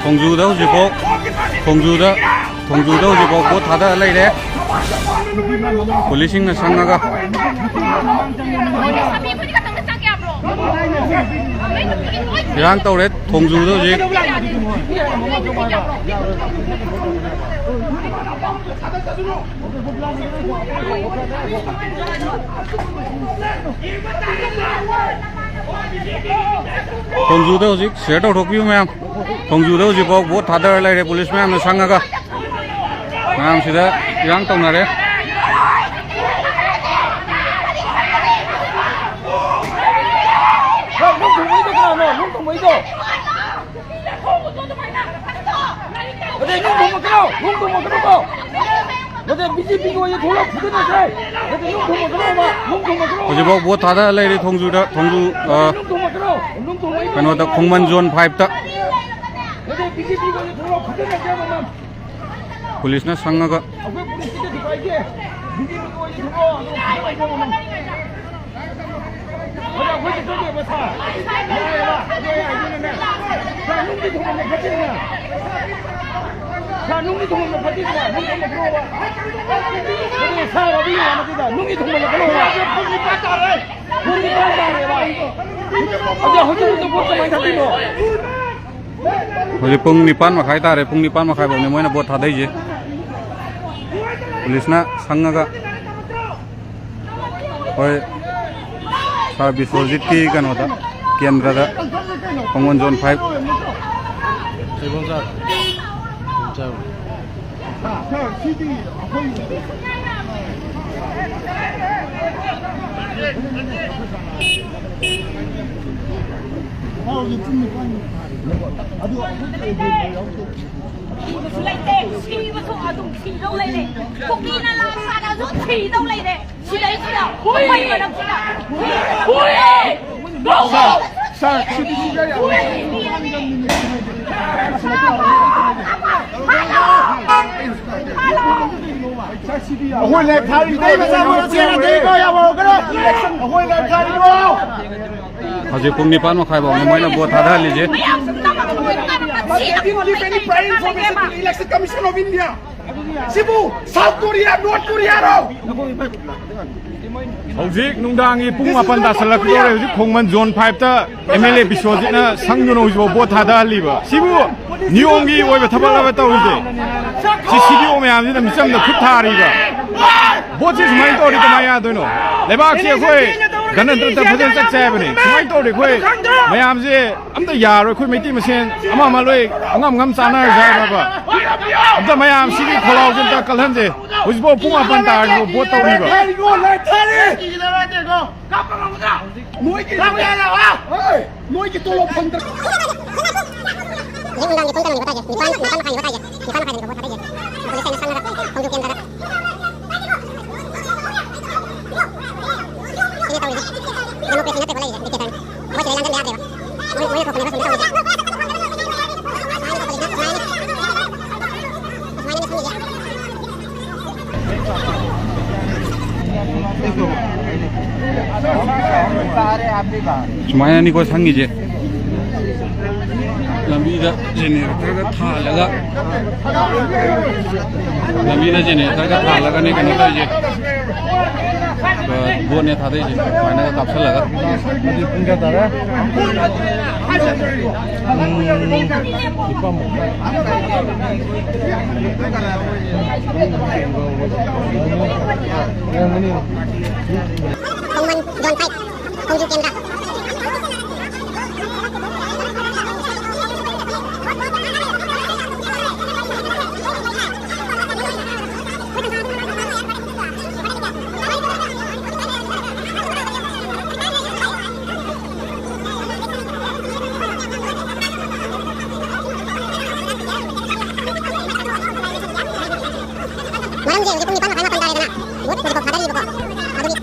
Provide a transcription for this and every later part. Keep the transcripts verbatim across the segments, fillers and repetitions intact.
ꯊꯣꯡꯖꯨꯗ ꯍꯧꯖꯤꯛꯐꯥꯎ ꯊꯣꯡꯖꯨꯗ ꯊꯣꯡꯖꯨꯗ ꯍꯧꯖꯤꯛꯐꯥꯎ ꯚꯣꯠ ꯊꯥꯗ ꯂꯩꯔꯦ꯫ ꯄꯨꯂꯤꯁꯁꯤꯡꯅ ꯁꯪꯉꯒ ꯏꯔꯥꯡ ꯇꯧꯔꯦ ꯊꯣꯡꯖꯨꯗ ꯍꯧꯖꯤꯛ꯫ ꯊꯣꯡꯖꯨꯗ ꯍꯧꯖꯤꯛ ꯁꯤꯌꯔ ꯇꯧꯊꯣꯛꯄꯤꯌꯨ ꯃꯌꯥꯝ꯫ ꯊꯣꯡꯖꯨꯗ ꯍꯧꯖꯤꯛꯐꯥꯎ ꯚꯣꯠ ꯊꯥꯗꯔ ꯂꯩꯔꯦ ꯄꯨꯂꯤꯁ ꯃꯌꯥꯝꯅ ꯁꯪꯉꯒ꯫ ꯃꯌꯥꯝꯁꯤꯗ ꯏꯔꯥꯡ ꯇꯧꯅꯔꯦ꯫ ꯅꯨꯡ ꯊꯨꯝꯃꯩꯗꯣ ꯀꯅꯥꯅꯣ? ꯅꯨꯡ ꯊꯨꯝꯃꯩꯗꯣ? ꯑꯗꯩ ꯅꯨꯡ ꯊꯨꯝꯃꯛꯀꯅꯣ! ꯅꯨꯡ ꯊꯨꯝꯃꯛꯀꯅꯨꯀꯣ! ꯅꯠꯇꯦ, ꯕꯤ ꯖꯦ ꯄꯤꯒꯤ ꯑꯣꯏꯅ ꯊꯣꯛꯂꯛꯑꯣ, ꯐꯨꯗꯠꯅꯁꯦ! ꯅꯠꯇꯦ, ꯅꯨꯡ ꯊꯨꯝꯃꯛꯀꯅꯣꯕ! ꯅꯨꯡ ꯊꯨꯝꯃꯛꯀꯅꯣ! ꯍꯧꯖꯤꯛꯐꯥꯎ ꯚꯣꯠ ꯊꯥꯗ ꯂꯩꯔꯤ ꯊꯣꯡꯖꯨꯗ, ꯊꯣꯡꯖꯨ, ꯑ, ꯅꯨꯡ ꯊꯨꯝꯃꯛꯀꯅꯣ! ꯅꯨꯡ ꯊꯨꯝꯃꯛꯀꯅꯣ! ꯀꯩꯅꯣꯗ, ꯈꯣꯡꯃꯟ ꯖꯣꯟ ꯐꯥꯏꯚꯇ꯫ ꯅꯠꯇꯦ, ꯕꯤ ꯖꯦ ꯄꯤꯒꯤ ꯑꯣꯏꯅ ꯊꯣꯛꯂꯛꯑꯣ, ꯐꯨꯗꯠꯅꯁꯦꯕ ꯅꯪ! ꯄꯨꯂꯤꯁꯅ ꯁꯪꯉꯒ꯫ ꯑꯩꯈꯣꯏ ꯄꯨꯂꯤꯁꯀꯤꯗꯤ ꯊꯨꯒꯥꯏꯒꯦ! ꯕꯤ ꯖꯦ ꯄꯤꯒꯤ ꯑꯣꯏꯅ ꯊꯣꯛꯂꯛꯑꯣ, ꯑꯗꯨꯒ ꯐꯨꯗꯠꯅꯁꯦꯕ ꯅꯪ! ꯍꯧꯖꯤꯛ ꯄꯨꯡ ꯅꯤꯄꯥꯟ ꯃꯈꯥꯏ ꯇꯥꯔꯦ꯫ ꯄꯨꯡ ꯅꯤꯄꯥꯟ ꯃꯈꯥꯏ ꯐꯥꯎꯅꯤ ꯃꯣꯏꯅ ꯚꯣꯠ ꯊꯥꯗꯩꯁꯦ꯫ ꯄꯨꯂꯤꯁꯅ ꯁꯪꯉꯒ꯫ ꯍꯣꯏ, ꯁꯥꯔ ꯕꯤꯁ꯭ꯋꯖꯤꯠꯀꯤ ꯀꯩꯅꯣꯗ, ꯀꯦꯟꯗ꯭ꯔꯗ, ꯈꯣꯡꯃꯟ ꯖꯣꯟ ꯐꯥꯏꯚ꯫ ꯁꯣꯏꯕꯝ ꯁꯥꯔ꯫ ꯁꯥꯔ꯫ ꯁꯤꯕꯁꯨ ꯂꯩꯇꯦ, ꯁꯤꯕꯁꯨ ꯑꯗꯨꯝ ꯁꯤꯗꯧ ꯂꯩꯔꯦ꯫ ꯀꯨꯀꯤꯅ ꯂꯥꯟ ꯁꯥꯟꯅꯁꯨ ꯁꯤꯗꯧ ꯂꯩꯔꯦ꯫ ꯁꯤꯗꯩꯁꯤꯗ, ꯑꯩꯈꯣꯏ ꯃꯔꯛꯁꯤꯗ꯫ ꯍꯨꯏ! ꯍꯨꯏ! ꯁꯥꯔ, ꯁꯤꯗꯤ ꯁꯤꯗ ꯌꯥꯝ ꯍꯨꯏ! ꯑꯩꯈꯣꯏ ꯂꯥꯏꯔꯤꯛ ꯊꯥꯔꯤꯗꯣ ꯃꯆꯥ ꯃꯆꯥ ꯆꯦꯟꯅꯗꯦꯀꯣ, ꯌꯥꯝ ꯍꯧꯔꯛꯀꯅꯨ꯫ ꯑꯩꯈꯣꯏ ꯂꯥꯏꯔꯤꯛ ꯊꯥꯔꯤꯗꯣ꯫ ꯍꯧꯖꯤꯛ ꯄꯨꯡ ꯅꯤꯄꯥꯟ ꯃꯈꯥꯏ ꯐꯥꯎꯅꯤ ꯃꯣꯏꯅ vote ꯊꯥꯗꯍꯜꯂꯤꯁꯦ꯫ But they didn't give any prior information to the Election Commission of India. ꯁꯤꯕꯨ South Korea, North Korea ꯔꯣ? ꯍꯧꯖꯤꯛ ꯅꯨꯡꯗꯥꯡꯒꯤ ꯄꯨꯡ ꯃꯥꯄꯟ ꯇꯥꯁꯜꯂꯛꯀꯗꯧꯔꯦ꯫ ꯍꯧꯖꯤꯛ ꯈꯣꯡꯃꯟ Zone five ꯇ M L A ꯕꯤꯁ꯭ꯋꯖꯤꯠꯅ ꯁꯪꯗꯨꯅ ꯍꯧꯖꯤꯛꯐꯥꯎ ꯚꯣꯠ ꯊꯥꯗꯍꯜꯂꯤꯕ꯫ ꯁꯤꯕꯨ ꯅꯤꯌꯣꯝꯒꯤ ꯑꯣꯏꯕ ꯊꯕꯛꯂꯕ ꯇꯧꯔꯤꯁꯦ? ꯁꯤ C D O ꯃꯌꯥꯝꯁꯤꯅ ꯃꯤꯆꯝꯗ ꯈꯨꯠ ꯊꯥꯔꯤꯕ꯫ ꯚꯣꯠꯁꯤ ꯁꯨꯃꯥꯏꯅ ꯇꯧꯔꯗꯤ ꯀꯃꯥꯏꯅ ꯌꯥꯗꯣꯏꯅꯣ? ꯂꯩꯕꯥꯛꯁꯤ ꯑꯩꯈꯣꯏ ꯒꯅꯇꯟꯇ꯭ꯔ ꯐꯖꯅ ꯆꯠꯁꯦ ꯍꯥꯏꯕꯅꯤ꯫ ꯁꯨꯃꯥꯏꯅ ꯇꯧꯔꯗꯤ ꯑꯩꯈꯣꯏ ꯃꯌꯥꯝꯁꯦ ꯑꯝꯇ ꯌꯥꯔꯣꯏ꯫ ꯑꯩꯈꯣꯏ ꯃꯩꯇꯩ ꯃꯁꯦꯟ ꯑꯃ ꯑꯃ ꯂꯣꯏ ꯑꯉꯝ ꯑꯉꯝ ꯆꯥꯟꯅꯔꯁꯦ ꯍꯥꯏꯕ꯫ ꯑꯝꯇ ꯃꯌꯥꯝ ꯁꯤꯒꯤ ꯈꯣꯜꯂꯥꯎꯁꯦ ꯑꯝꯇ ꯀꯜꯍꯟꯁꯦ꯫ ꯍꯧꯖꯤꯛꯐꯥꯎ ꯄꯨꯡ ꯃꯥꯄꯟ ꯇꯥꯔꯁꯤꯐꯥꯎ ꯚꯣꯠ ꯇꯧꯔꯤꯕ꯫ ꯅꯣꯏꯒꯤ, ꯅꯣꯏꯒꯤ ꯇꯣꯂꯣꯞ ꯐꯪꯗ꯭ꯔ- ꯍꯧꯖꯤꯛ ꯅꯨꯡꯗꯥꯡꯒꯤ ꯄꯨꯡ ꯀꯩꯅꯣ ꯇꯥꯏꯁꯦ꯫ ꯅꯤꯄꯥꯟ, ꯅꯤꯄꯥꯟ ꯃꯈꯥꯏ ꯍꯦꯟꯕ ꯇꯥꯏꯁꯦ꯫ ꯅꯤꯄꯥꯟ ꯃꯈꯥꯏ ꯍꯦꯟꯕ ꯚꯣꯠ ꯊꯥꯗꯩꯁꯦ꯫ ꯍꯧꯖꯤꯛ ꯑꯩꯅ ꯁꯪꯉꯒ ꯈꯣꯡꯖꯣꯝ ꯀꯦꯟꯗ꯭ꯔꯗ꯫ ꯁꯤꯅꯦ ꯇꯧꯔꯤꯁꯦ꯫ Democracy ꯅꯠꯇꯦꯕ ꯂꯩꯔꯤꯁꯦ, dictatorꯅꯤ꯫ ꯃꯣꯏ ꯁꯤꯗ ꯌꯥꯟꯁꯤꯟꯕ ꯌꯥꯗꯦꯕ꯫ ꯃꯣꯏ, ꯃꯣꯏꯅ ꯊꯣꯛꯄꯅꯦꯕ ꯁꯨꯝ ꯇꯧꯔꯤꯁꯦ꯫ ꯁꯨꯃꯥꯏꯅ ꯇꯧꯕꯁꯤꯅ ꯁꯨꯃꯥꯏꯅ, ꯁꯨꯃꯥꯏꯅꯅꯦ ꯁꯨꯝ ꯂꯩꯁꯦ꯫ ꯁꯨꯃꯥꯏꯅꯅꯤꯀꯣ ꯁꯪꯉꯤꯁꯦ꯫ ꯂꯝꯕꯤꯗ generatorꯒ ꯊꯥꯜꯂꯒ, ꯂꯝꯕꯤꯗ generatorꯒ ꯊꯥꯜꯂꯒꯅꯦ ꯀꯩꯅꯣ ꯇꯧꯔꯤꯁꯦ꯫ ꯑ, ꯚꯣꯠꯅꯦ ꯊꯥꯗꯩꯁꯦ ꯁꯨꯃꯥꯏꯅꯒ ꯀꯥꯞꯁꯜꯂꯒ꯫ ꯑꯗꯨꯗꯤ ꯄꯨꯡ ꯀꯌꯥ ꯇꯥꯔꯦ? ꯄꯨꯡ ꯅꯤꯄꯥꯟ ꯃꯈꯥꯏ꯫ ꯈꯣꯡꯃꯟ Zone five, ꯈꯣꯡꯖꯨ ꯀꯦꯟꯗ꯭ꯔ꯫ ꯃꯔꯝꯗꯤ ꯍꯧꯖꯤꯛ ꯄꯨꯡ ꯅꯤꯄꯥꯟ ꯃꯈꯥꯏ ꯃꯥꯄꯟ ꯇꯥꯔꯦꯗꯅ, ꯚꯣꯠ ꯍꯧꯖꯤꯛꯐꯥꯎ ꯊꯥꯗꯔꯤꯕꯀꯣ꯫ ꯑꯗꯨꯒꯤ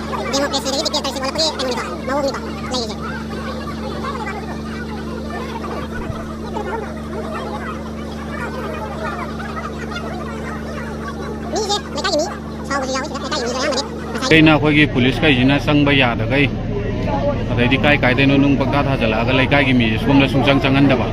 ꯗꯦꯃꯣꯀ꯭ꯔꯦꯁꯤꯗꯒꯤ ꯗꯤꯛꯇꯦꯇꯔꯁꯤꯞ ꯑꯣꯜꯂꯛꯄꯒꯤ ꯀꯩꯅꯣꯅꯤꯀꯣ, ꯃꯑꯣꯡꯅꯤꯀꯣ ꯂꯩꯔꯤꯁꯦ꯫ ꯃꯤꯁꯦ ꯂꯩꯀꯥꯏꯒꯤ ꯃꯤ ꯁꯥꯎꯕꯁꯨ ꯌꯥꯎꯋꯤ ꯁꯤꯗ, ꯂꯩꯀꯥꯏꯒꯤ ꯃꯤꯁꯨ ꯑꯌꯥꯝꯕꯅꯤ꯫ ꯉꯁꯥꯏ ꯑꯩꯅ ꯑꯩꯈꯣꯏꯒꯤ ꯄꯨꯂꯤꯁꯈꯩꯁꯤꯅ ꯆꯪꯕ ꯌꯥꯗꯈꯩ, ꯑꯗꯩꯗꯤ ꯀꯥꯏ ꯀꯥꯏꯗꯩꯅꯣ ꯅꯨꯡ ꯄꯪꯊꯥ ꯊꯥꯖꯤꯜꯂꯛꯑꯒ ꯂꯩꯀꯥꯏꯒꯤ ꯃꯤꯁꯦ ꯁꯣꯝꯗ ꯁꯨꯡꯆꯪ ꯆꯪꯍꯟꯗꯕ꯫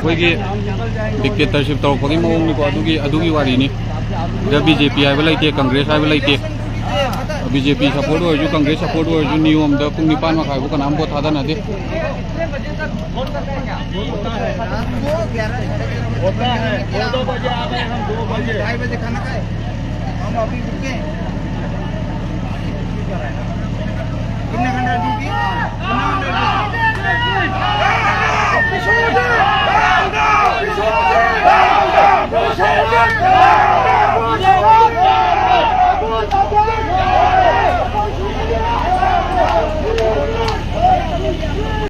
ꯑꯩꯈꯣꯏꯒꯤ ꯗꯤꯛꯇꯦꯇꯔꯁꯤꯞ ꯇꯧꯔꯛꯄꯒꯤ ꯃꯑꯣꯡꯅꯤꯀꯣ, ꯑꯗꯨꯒꯤ, ꯑꯗꯨꯒꯤ ꯋꯥꯔꯤꯅꯤ꯫ ꯁꯤꯗ ꯕꯤ ꯖꯦ ꯄꯤ ꯍꯥꯏꯕ ꯂꯩꯇꯦ, ꯀꯪꯒ꯭ꯔꯦꯁ ꯍꯥꯏꯕ ꯂꯩꯇꯦ꯫ ꯕꯤ ꯖꯦ ꯄꯤ ꯁꯞꯄꯣꯔꯠ ꯑꯣꯏꯔꯁꯨ, ꯀꯪꯒ꯭ꯔꯦꯁ ꯁꯞꯄꯣꯔꯠ ꯑꯣꯏꯔꯁꯨ, ꯅꯤꯌꯣꯝꯗ ꯄꯨꯡ ꯅꯤꯄꯥꯟ ꯃꯈꯥꯏꯐꯥꯎ ꯀꯅꯥꯝ ꯚꯣꯠ ꯊꯥꯗꯅꯗꯦ꯫ होता है, दो बजे आ गए हम, दो बजे। ढाई बजे खाना खाए। हम अभी रुके हैं। कितना घंटा ड्यूटी? कितना घंटा ड्यूटी?